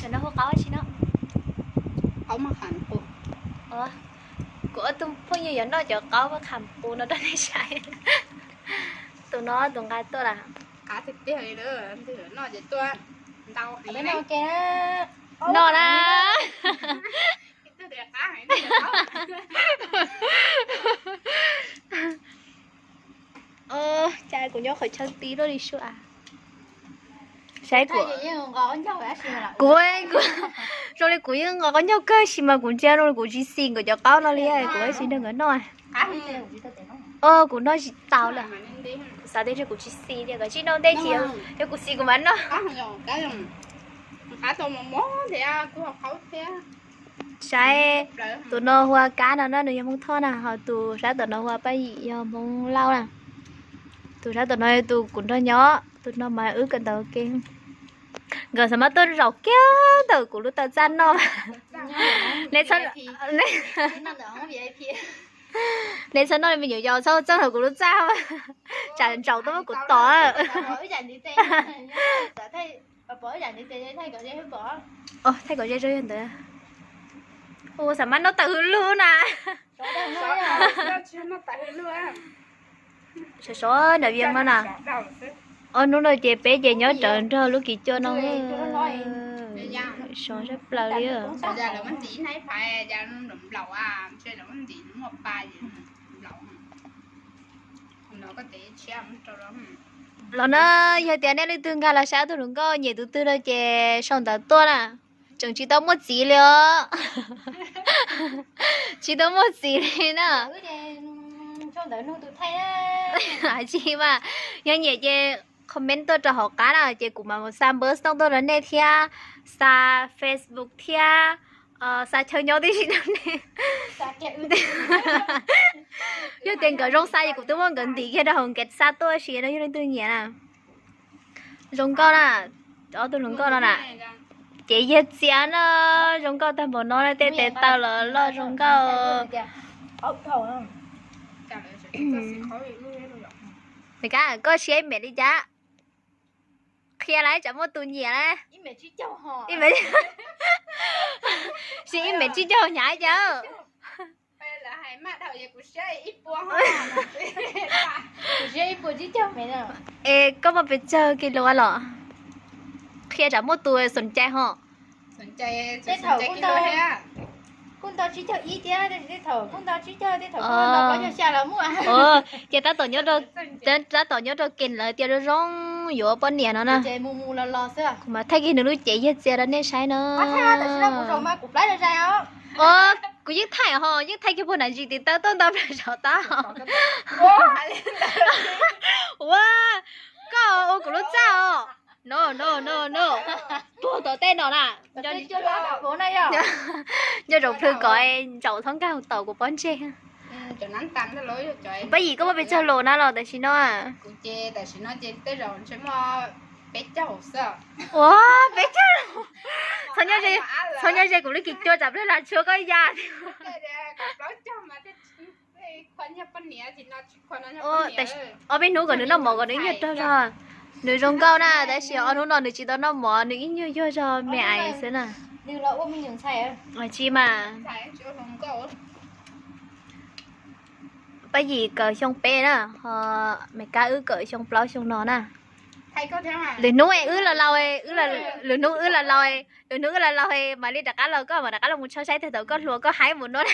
Cov no hu qaub tsi no? Qaub maj qham qus. Kuv ob tug phooj ywg yuav noj cov qaub maj qham qus no rau nej saib. Tus no tus nqa tuaj lawm. Qab tiag tiag li, noj ces tuaj ntau heev. Noj na. Cas kuv nyob qhov chaw tib luaj li sua. Saib kuv, kuv, kuv zoo li kuv yeej nqos qaub ncaug kawg sis mas kuv ntsia zoo li kuv tsis xis nkawd cov qaub no li, kuv tsis nrog nkawd noj. Kuv noj tsis tau lawm. Xav tias ntshe kuv tsis xis tias nkawd tsis noj ntej ces yog kuv xis kuv mam noj. Saib, tus no hu ua Kab no na, nws yog Hmoob Thoj na, ho tus sab tom no hu ua Paj Yim yog Hmoob Lauj na. Tus sab tom no yog tus kuv nrog nyob, tus no mas wb kawm ntawv ua ke. Nkawd xav mas tuaj zaum kiag ntawm kuv lub taw txaj noj. Nej txhob noj li me nyuam yaus txhob txawj ntawm kuv lub txaj, tsam ntsaum tuaj muab kuv tom. Thaij kom ze ntawd. Ua xav mas noj tawm hwj lug na. Sov sov nram Vias no na. Ob hnub no ces peb ces nyob rawv nrog lub kis cua no. Sov sab plaws li. Los na, yog tias nej leej twg nkag los saib tus hluas nkauj nyiam tus twg no ces sau ntawv tuaj na. Tseem tsis tau muaj txiv li os. Tsis tau muaj txiv li na. Tsis mas, yog nyiam ces comment tuaj rau hauv qab na ces kuv mam mus xa npawb xov tooj tuaj rau nej thiab, xa Facebook thiab, xa chaw nyob tib si rau nej. Yog tias nkawd zoo xa ces kuv twb muab nkawd ntim kiag rau hauv nkawd xa tuaj si no yog leej twg nyiam na. Zoo nkauj na, ob tug hluas nkauj no na. Ces yog txiav no, zoo nkauj tag npaum no tej tes taw los loj zoo nkauj. Koj siab ib mev li cas? Qhia lawv tsam muaj tus nyiam na. Siab ib mev tsib caug hnyav cas. Es koj muaj pes tsawg kis lus los? Qhia tsam muaj tus xoom cai ho. Ces tab tom nyob rau, tab tom nyob rau kev lawv tias zoo zoo yuav poj niam no na. Kuv mas thaij kiag nws lub cev yog txiav rau nej saib no. Kuv yeej thaij ho, yeej thaij kiag puag nram ntsis tiv taw tuaj ntau plaws saum tau. Ua, koj ua kuv lub txaj os. No no no no. Puag tom tej no na. Nco ntsoov plhws kom ntsaum txhob nkag tom kuv pob ntseg. Paj Yim, koj muaj pes tsawg lus na los tam sim no? Ua, peb caug lus. Txhob nyob ze kuv lub kis cua tsam pliag lag tshuav koj ya. Ob peb hnub kom nws noj mov kom nws ib nyuag raug zog. Nws zoo nkauj na, tab sis ob hnub no nws tsis tau noj mov, nws ib nyuag yuag zog me ais xwb na. Tsis mas. Paj Yim kawm xyoo peb na, ho Mes Kab wb kawm xyoo plaub xyoo no na. Lwm hnub wb laus laus, lwm hnub wb laus laus, lwm hnub wb laus laus mam li rov qab los, koj mam rov qab los mus tshawb saib tag thaum koj hluas koj haib mus no na.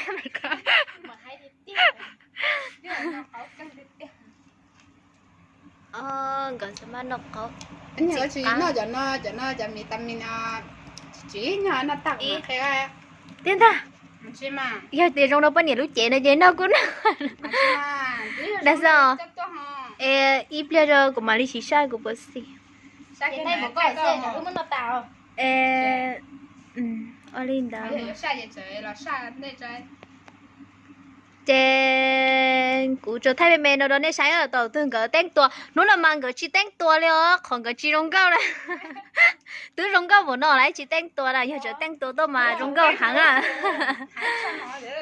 Nkawd txhob maj noj qaub. Tiag ntag. Yog tias zoo rau poj niam lub cev no ces noj kuj noj. Dag xwb. Es ib pliag rau kuv mam li sim saib kuv puas xis. Ua li ntawd. Ces kuv tsuas thaij me me no rau nej saib, thaum twg nkawd teeb tua. Hnub no mas nkawd tsis teeb tua li os, qhov nkawd tsis zoo nkauj na. Twb zoo nkauj npaum no lawv tsis teeb tua na, yog tseem teeb tua tuaj mas zoo nkauj heev na.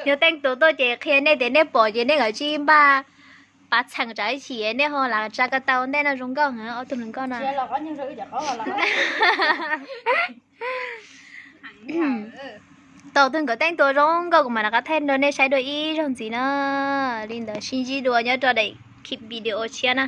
Yog teeb tua tuaj ces qhia nej tias nej pom ces nej nkawd tsis npaj pav txheem tsam ib chim nej ho lam tsa ko taw ntej no zoo nkauj heev ob tug hluas nkauj no. Thaum twg nkawd teeb tua zoo nkauj kuv mam rov qab thaij rau nej saib dua ib zaug ntxiv na. Li ntawd sib ntsib dua nyob rau daim video tshiab na.